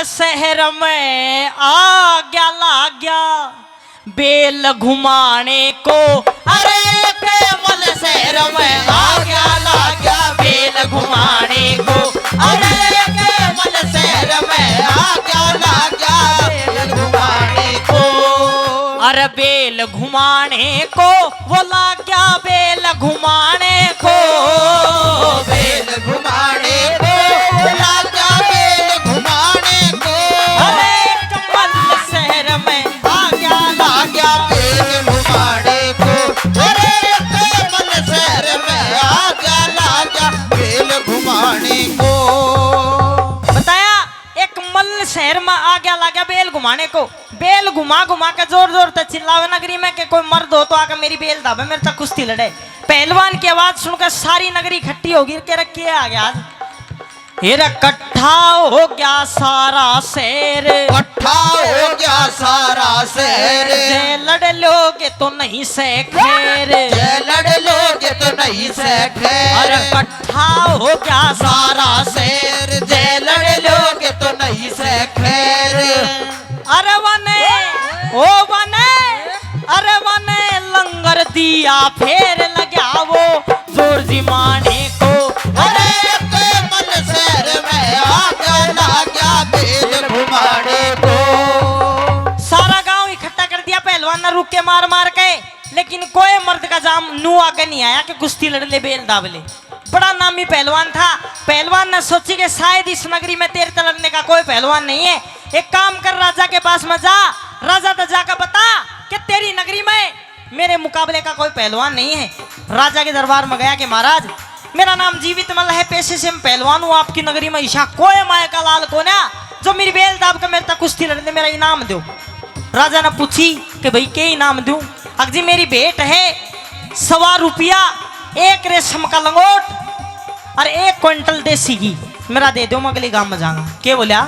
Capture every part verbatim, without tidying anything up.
शहर में आ गया, ला गया बेल घुमाने को। अरे, एक मल शहर में आ गया, ला गया बेल घुमाने को। अरे, एक मल शहर में आ गया, ला गया बेल घुमाने को। अरे, बेल घुमाने को, वो ला गया बेल घुमाने को। बेल घुमाने को, वो ला गया बेल घुमाने को। अरे, एक मल शहर में आ गया, ला गया बेल घुमाने को। अरे, एक मल शहर में आ गया, ला गया बेल घुमाने को। बताया, एक मल शहर में आ गया, ला गया बेल घुमाने को। बेल घुमा घुमा के जोर जोर तै चिल्लावे नगरी में के कोई मर्द हो तो आके मेरी बेल दाबे, मेरे तक कुश्ती लड़े। पहलवान की आवाज सुनकर सारी नगरी इकट्ठी होगी। के रखी है आगे आज। हेरा, इकट्ठा हो गया सारा शहर, इकट्ठा हो गया सारा शहर। जय लड़ लोगे तो नहीं से खैर, जय लड़ लोगे तो नहीं से खैर। अरे, इकट्ठा हो गया सारा शहर, जय लड़ लोगे तो नहीं से खैर। अरे वने, ओ वने, अरे वने लंगर दिया फेर लग्या वो जोर जिमाने को। अरे, एक मल शहर में आ गया, ला गया बेल घुमाने को। सारा गांव इकट्ठा कर दिया पहलवान ने रुक के मार मार के, लेकिन कोई मर्द का जाम नू आगे नहीं आया कि कुश्ती लड़ ले, बेल दाब ले। बड़ा नामी पहलवान था। पहलवान ने सोची कि शायद इस नगरी में तेरे तै लड़ने का कोई पहलवान नहीं है। एक काम कर, राजा के पास में जा, राजा तै जाकर बता कि तेरी नगरी में मेरे मुकाबले का कोई पहलवान नहीं है। राजा के दरबार में गया कि महाराज, मेरा नाम जीवित मल्ल है, पेशे से मैं पहलवान हूँ, आपकी नगरी में ईशा कोई माय का लाल कोन्या जो मेरी बेल दाब के मेरे तक कुश्ती लड़ने मेरा इनाम दो। राजा ने पूछी कि भाई, के इनाम दूं? अक जी, मेरी भेंट है सवा रुपया, एक रेशम का लंगोट और एक क्विंटल देसी घी, मेरा दे दो, मैं अगले गांव में जाऊंगा। के बोला?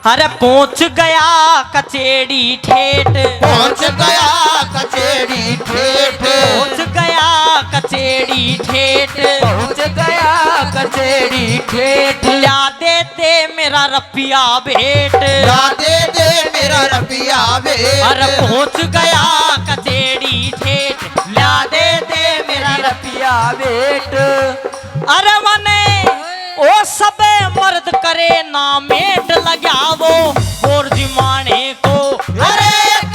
अरे, पहुंच गया कचेड़ी ठेठ, पहुंच गया कचेड़ी ठेठ, पहुंच गया कचेड़ी ठेठ, पहुंच गया कचेड़ी ठेठ। ला दे दे मेरा रपिया भेंट, ला दे दे मेरा रपिया भेंट। अरे, पहुंच गया कचेड़ी ठेठ, ला दे दे मेरा रपिया भेंट। अरे वने ओ सबे मर्द करे ना मेट लग्या वो और जिमाने को। अरे, एक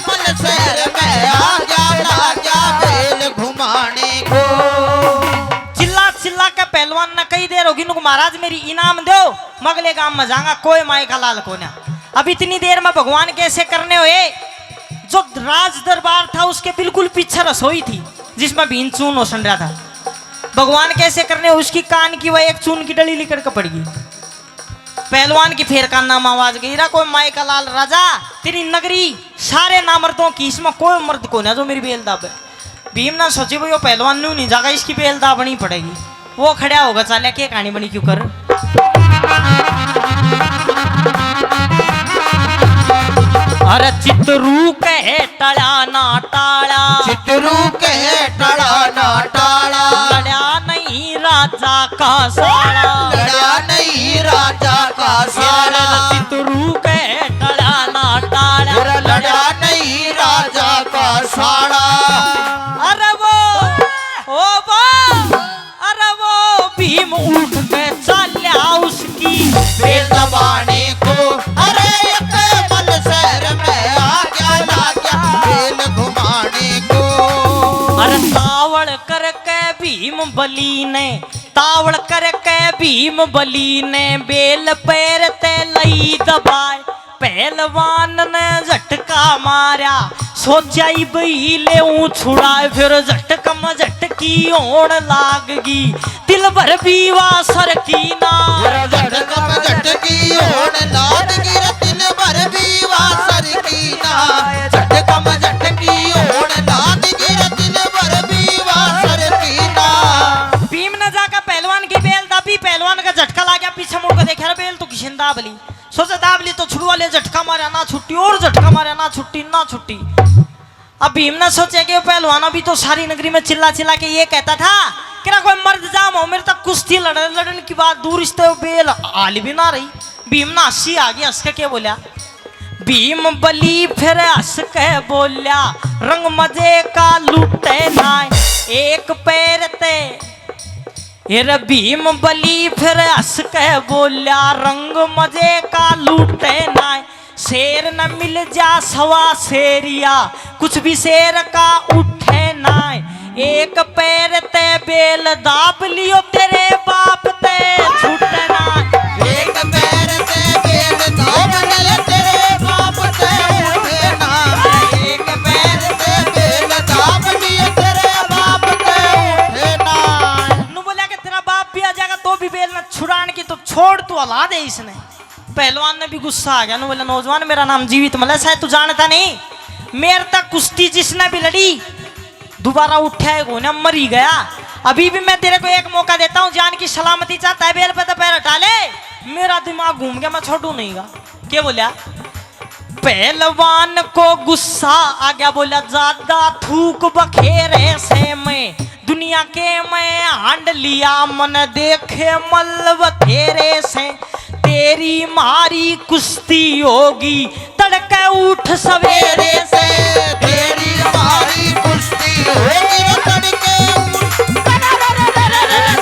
मल शहर में आ गया, ला गया बेल घुमाने को। चिल्ला चिल्ला के पहलवान ने कई देर होगी, नुक महाराज मेरी इनाम दो, मैं अगले गांव में जाऊंगा, कोई माय का लाल कोन्या। अब इतनी देर में भगवान के ऐसे करने हुए, जो राज दरबार था उसके बिल्कुल पीछे रसोई थी जिसमें भीम चून ओसंड रहा था। भगवान के ऐसे करने हुए, उसकी कान की वह एक चून की डली लिकड़ के पड़ गई। पहलवान की फेर कान में आवाज गई, रा कोई माय का लाल राजा, तेरी नगरी सारे नामर्दों की, इसमें कोई मर्द कोन्या जो मेरी बेल दाबे। भीम ने सोची, भाई, वो पहलवान न्यू नहीं जागा, इसकी बेल दाबनी पड़ेगी। वो खड़ा होगा, चाल्या के कहानी बनी क्यों कर। अरे चितरू कहे टला ना टाला, चितरू कहे टला ना टाला। लड़ा नहीं राजा का साला, लड़ा नहीं राजा का साला। चितरू कहे टला ना टाला, लड़ा नहीं राजा का साला। अरे वो, ओ वो, अरे वो भीम उठ के चाल्या उसकी बेल दबाने को। अरे एक मल शहर में आ गया, ला गया बेल घुमाने को। अरे तावड़ करके भीम बली ने, तावड़ करके भीम बली ने बेल पैर ते लई दबाए। पहलवान ने झटका मारया, सोचा ही बई ले ऊं छुड़ाए, फिर झटक में झटकी होण लाग गई, दिल भर भी वा सरकी ना। फिर झटक में झटकी होण लाग गई रे, दिल भर भी वा सरकी ना। झटक में झटकी होण लाग गई रे, दिल भर भी वा सरकी ना। भीम ने जाकर पहलवान की बेल दाबी, पहलवान का झटका लाग गया, पीछे मुड़ के देखा रे, बेल तो किशन दाब ली। सोचा दाब ली तो छुड़वा ले, झटका मारया ना छुट्टी, और झटका मारया ना छुट्टी, ना छुट्टी। अब भीम ने सोचा कि पहलवान अभी तो सारी नगरी में चिल्ला चिल्ला के ये कहता था करा कोई मर्द जाम हो, मेरे तक कुश्ती लड़न लड़न की बात दूर, इस तो बेल हाल भी ना रही। भीम ना हंसी आ गई, हंस के क्या बोला? भीम बली फिर हंस के बोल्या, रंग मजे का लूटे ना। एक पैर ते, हे रे भीम बली फिर हंस के बोल्या, रंग मजे का लूटे ना। शेर न मिल जा सवा शेरिया, कुछ भी शेर का उठे ना। एक पैर ते बेल दाब लियो, तेरे बाप ते छूटे ना। एक पैर ते बेल दाब लियो, तेरे बाप ते छूटे ना। एक पैर ते बेल दाब लियो, तेरे बाप ते उठे ना। नु बोला कि तेरा बाप भी आ जाएगा तो भी बेल ना छुड़ाने की, तो छोड़, तू हला दे इसने। पहलवान ने भी गुस्सा आ गया, नु बोला, नौजवान, मेरा नाम जीवित मल्ल है, शायद तू जानता नहीं, मेरे तक कुश्ती जिसने भी लड़ी, दोबारा उठा है कोई ना, मर ही गया। अभी भी मैं तेरे को एक मौका देता हूँ, जान की सलामती चाहता है, बेल पे तो पैर हटा ले, मेरा दिमाग घूम गया, मैं छोड़ू नहीं गा। क्या बोला? पहलवान को गुस्सा आ गया, बोला, ज्यादा थूक बखेरे से मैं दुनिया के मैं हांड लिया, मन देखे मल्ल बथेरे से। तेरी मारी कुश्ती होगी तड़के उठ सवेरे से। तेरी मारी कुश्ती होगी तड़के उठ,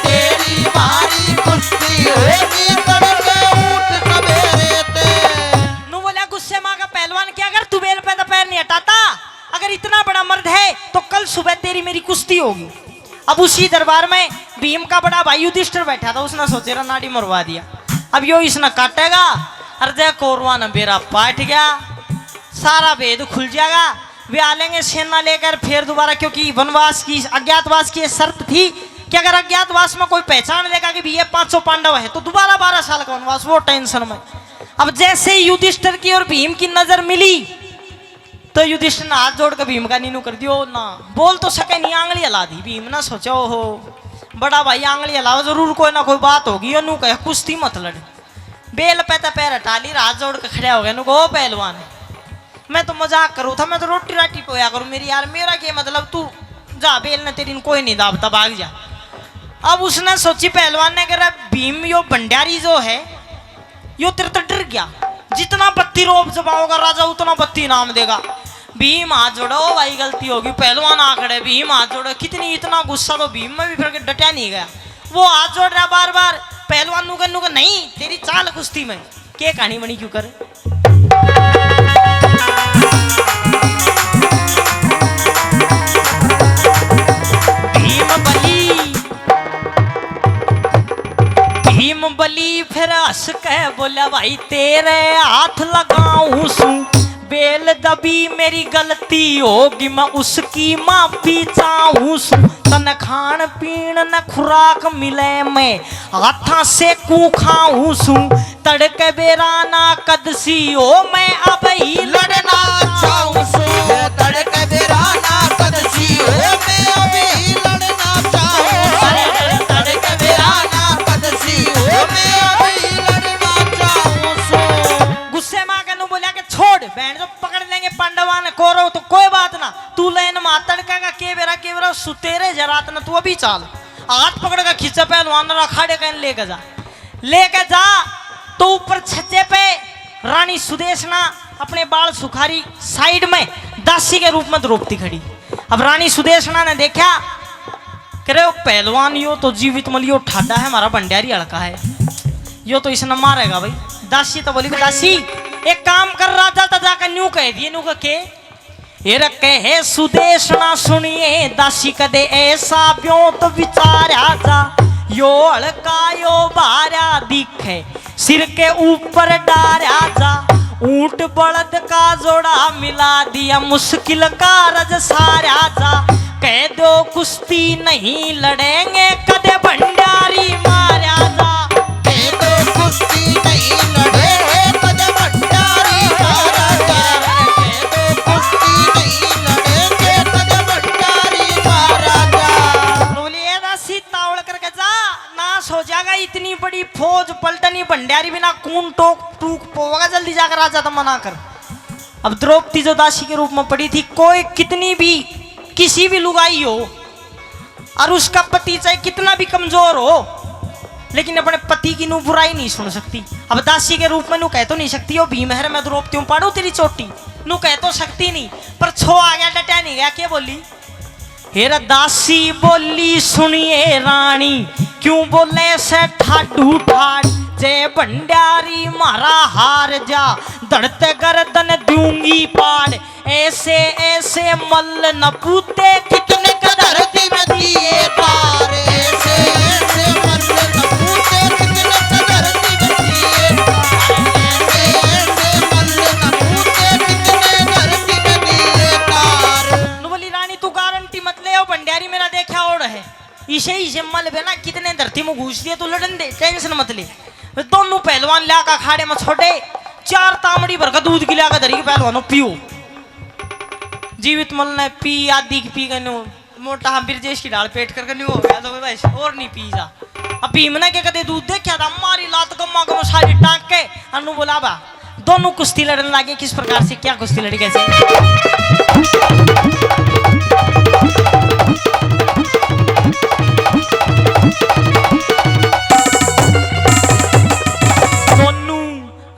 तेरी मारी कुश्ती होगी तड़के उठ सवेरे से। नु बोला गुस्से में आके पहलवान, क्या अगर तू बेल पे तो पैर नहीं हटाता, अगर इतना बड़ा मर्द है तो कल सुबह तेरी मेरी कुश्ती होगी। अब उसी दरबार में भीम का बड़ा भाई युधिष्ठिर बैठा था, उसने सोचे रहा नाड़ी मरवा दिया, अब यो इसने काटेगा। अर जय कौरवा ने बेरा पाट गया, सारा भेद खुल जाएगा। वे आ लेंगे सेना लेकर फिर दोबारा, क्योंकि वनवास की, अज्ञातवास की ये शर्त थी कि अगर अज्ञातवास में कोई पहचान लेगा कि भी ये पांचों पांडव है तो दोबारा बारह साल का वनवास, वो टेंशन में। अब जैसे ही युधिष्ठिर की और भीम की नजर मिली तो युधिष्ठिर ने हाथ जोड़ के भीम का नीनू कर दियो ना, बोल तो सके नहीं, आंगली हला दी। भीम ने सोचा, ओहो, बड़ा भाई आंगली हलाओ, जरूर कोई ना कोई बात होगी। यो नू कहे, कुश्ती मत लड़। बेल पे तो पैर हटा ली, हाथ जोड़ के खड़ा हो गया। नु कहो, पहलवान, मैं तो मजाक करूँ था, मैं तो रोटी राटी पोया करूँ मेरी यार, मेरा के मतलब, तू जा, बेल ने तेरी कोई नहीं दाबता, भाग जा। अब उसने सोची पहलवान ने, कह रहा, भीम यो भंडारी जो है, यो तेरे तो डर गया, जितना बत्ती रोब जमाओगा राजा उतना बत्ती इनाम देगा। भीम हाथ जोड़ा, ओ भाई गलती होगी, पहलवान आ खड़े, भीम हाथ जोड़ा, कितनी इतना गुस्सा तो भीम में भी फिर डटा नहीं गया, वो हाथ जोड़ रहा बार बार। पहलवान नु कहनु का नहीं, तेरी चाल कुश्ती में के कहानी बनी क्यों कर। भीम बली, भीम बली फिर हंस के बोला, भाई तेरे हाथ लगाऊं सू, बेल दबी मेरी गलती होगी, मैं उसकी माफी चाहूं सू। तन खान पीन न खुराक मिले, मैं हाथा से कू खाऊं सू। तड़के बेरा ना कदसी हो, मैं अब ही लड़ना चाहूं सू। तड़के बेरा ना कदसी हो, मैं अब ही लड़ना चाहूं सू। तड़के बेरा ना कदसी हो, मैं अब ही लड़ना चाहूं सू। गुस्से में आके नु बोला कि छोड़, बहन जो पकड़ लेंगे पांडवान कौरव तो कोई बात ना, तू लेन मार तड़का का के बेरा के बेरा सुते रहे जा रात ना, तू अभी चाल। हाथ पकड़ के खींचे पहलवान, अखाड़े कहीं लेके जा, लेके जा। तो ऊपर छज्जे पे रानी सुदेशना अपने बाल सुखारी साइड में दासी के रूप में द्रौपदी खड़ी। अब रानी सुदेशना ने देखा, कह रहे हो पहलवान, यो तो जीवित मलियो ठाडा है, हमारा भंडारी हल्का है, यो तो इसने मारेगा भाई। दासी तो बोली, दासी एक काम कर, राजा तो जाकर न्यू कह दिए, न्यू कह के ये रखे है सुदेशना सुनिए, दासी कदे ऐसा ब्योंत विचारा जा, यो हल्का यो भारा दिखे, सिर के ऊपर डारा जा। ऊंट बलद का जोड़ा मिला दिया, मुश्किल का रज सारा जा। कह दो कुश्ती नहीं लड़ेंगे, कदे भंडारी मारा जा। कह दो कुश्ती नहीं लड़ेंगे, कदे भंडारी मारा जा। कह दो कुश्ती नहीं लड़ेंगे, कदे भंडारी मारा जा। बोलिए ना, सीता ओढ़ करके जा, नाश हो जाएगा। इतनी बड़ी फौज पलटनी, भंडारी बिना कौन टोक टूक पोगा? जल्दी जाकर राजा तो मना कर। अब द्रौपदी जो दासी के रूप में पड़ी थी, कोई कितनी भी, किसी भी लुगाई हो, और उसका पति चाहे कितना भी कमजोर हो, लेकिन अपने पति की नू बुराई नहीं सुन सकती। अब दासी के रूप में नू कह तो नहीं सकती, "ओ भीम, हर मैं द्रौपदी हूँ, पाड़ू तेरी चोटी।" नू कह तो सकती नहीं, पर छो आ गया, डटा नहीं गया। के बोली? "हे रे दासी बोली, सुनिए रानी, क्यों बोले से ठाडू ठाड? जे भंडारी मारा हार जा, धड़ते गर्दन दूंगी पाड़।" ऐसे ऐसे मल्ल न पूते, कितने क धरती में दिए तार। ऐसे ऐसे मल्ल न पूते, कितने क धरती में दिए तार। ऐसे ऐसे मल्ल न पूते, कितने धरती में दिए तार। नू बोली, "रानी, तू गारंटी मत ले, ओ भंडारी मेरा देखा ओढ़ है। इसे ही से मल बे ना, कितने धरती में घुस दिए, तू लड़न दे, टेंशन मत ले।" वे दोनों पहलवान ल्या का खाड़े में छोड़े, चार तामड़ी भर के दूध की ल्या के धरी के पहलवानों पियो। जीवित मल ने पी, आधी की पी गए, मोटा हम बिरजेश की ढाल पेट करके नहीं हो गया, तो भाई और नहीं पी जा। अब भीम ने के कदे दूध देखा था, मारी लात गम्मा गम सारी टांग के, अनु बोला, "बा, दोनों कुश्ती लड़ने लगे।" किस प्रकार से, क्या कुश्ती लड़ी, कैसे? दोनों,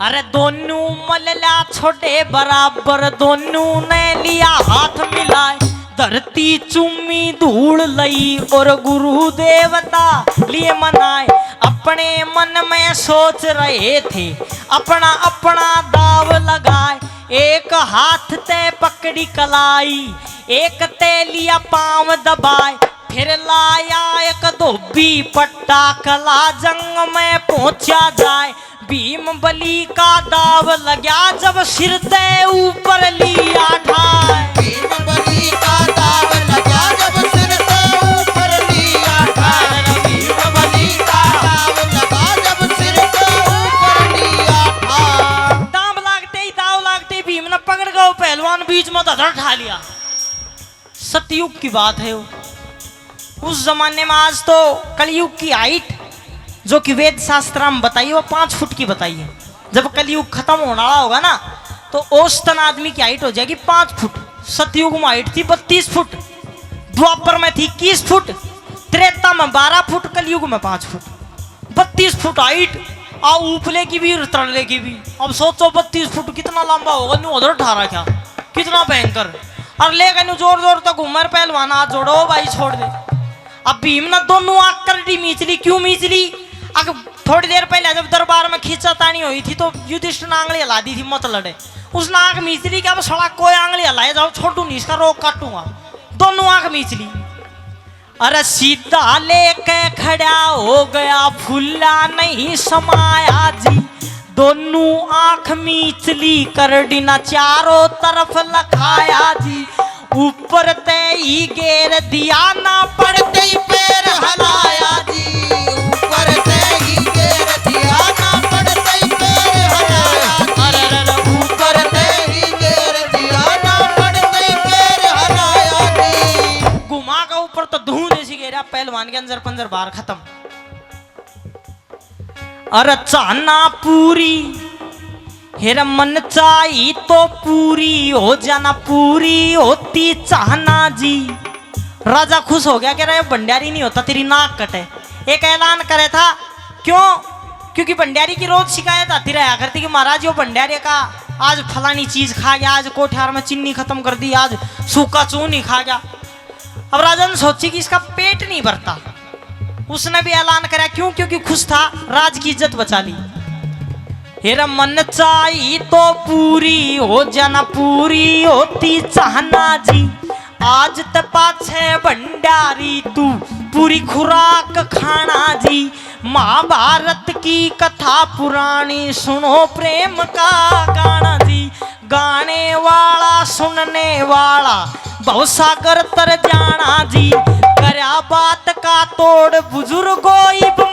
अरे दोनों मलला छोड़े बराबर, दोनों ने लिया हाथ मिलाए, धरती चूमी धूल लई और गुरु देवता लिए मनाए। अपने मन में सोच रहे थे, अपना अपना दाव लगाए। एक हाथ ते पकड़ी कलाई, एक ते लिया पांव दबाए, फिर लाया एक धोबी पट्टा, कला जंग में पहुंचा जाए। भीम बली का दाव लग्या जब सिर ते ऊपर लिया ठाए। भीम बली का दाव लग्या जब सिर ते ऊपर लिया ठाए। भीम बली का दाव लगा जब सिर ते ऊपर लिया ठाए। दाव लागते ही, दाव लागते ही भीम ने पकड़ गयो पहलवान, बीच में धर ठा लिया। सतयुग की बात है वो। उस जमाने में, आज तो कलयुग की हाइट जो कि वेद शास्त्र में बताई, वो पाँच फुट की बताई है। जब कलयुग खत्म होने वाला होगा ना, तो औसतन आदमी की हाइट हो जाएगी पाँच फुट। सतयुग में हाइट थी बत्तीस फुट, द्वापर में थी इक्कीस फुट, त्रेता में बारह फुट, कलयुग में पाँच फुट। बत्तीस फुट हाइट, आ ऊपले की भी और तरले की भी। अब सोचो, बत्तीस फुट कितना लंबा होगा, न्यू उधर ठा रखा, कितना भयंकर। और लेकर न्यू जोर जोर तक घूमर पहलवान, हाथ जोड़ो भाई, छोड़ दे। अब भीम ने दोनों आंख करड़ी मीच ली। क्यों मीच ली? अग थोड़ी देर पहले जब दरबार में खींचातानी हुई थी तो युधिष्ठिर ने आंगली हला दी थी, मत लड़े। उसने आंख मीच ली कि अब साला कोई आंगली हलाए जाओ, छोड़ू नहीं, इसका रोग काटूंगा। दोनों आंख मीच ली। अरे सीधा लेके खड़ा हो गया, फूला नहीं समाया जी। दोनों आंख मीचली करड़ी ना चारों तरफ लखाया जी। ऊपर ते ही गेर दिया ना, पड़ते ही पैर हलाया जी। ऊपर ते ही गेर दिया ना, पड़ते ही पैर हलाया जी। अरे, अरे, अरे, ऊपर ते ही गेर दिया ना, पड़ते ही पैर हलाया जी। घुमा के ऊपर तो धूं जैसी गेरा, पहलवान के अंजर पंजर बाहर खत्म। अरे चाहना पूरी, हेरा मन चाही तो पूरी हो जाना, पूरी होती चाहना जी। राजा खुश हो गया, कह रहा, "ये भंडारी नहीं होता, तेरी नाक कटे।" एक ऐलान करे था, क्यों? क्योंकि भंडारी की रोज शिकायत आती रहा करती कि महाराज, यो भंडारी का आज फलानी चीज खा गया, आज कोठियार में चीनी खत्म कर दी, आज सूखा चून ही खा गया। अब राजा ने सोची कि इसका पेट नहीं भरता, उसने भी ऐलान करा। क्यों? क्योंकि खुश था, राज की इज्जत बचा ली। हेरा मन चाही तो पूरी हो जाना, पूरी होती चाहना जी। आज त पाछे भंडारी तू पूरी खुराक खाना जी। महाभारत की कथा पुरानी सुनो, प्रेम का गाना जी। गाने वाला सुनने वाला भवसागर तर जाना जी। करया बात का तोड़ बुजुर्गो, इब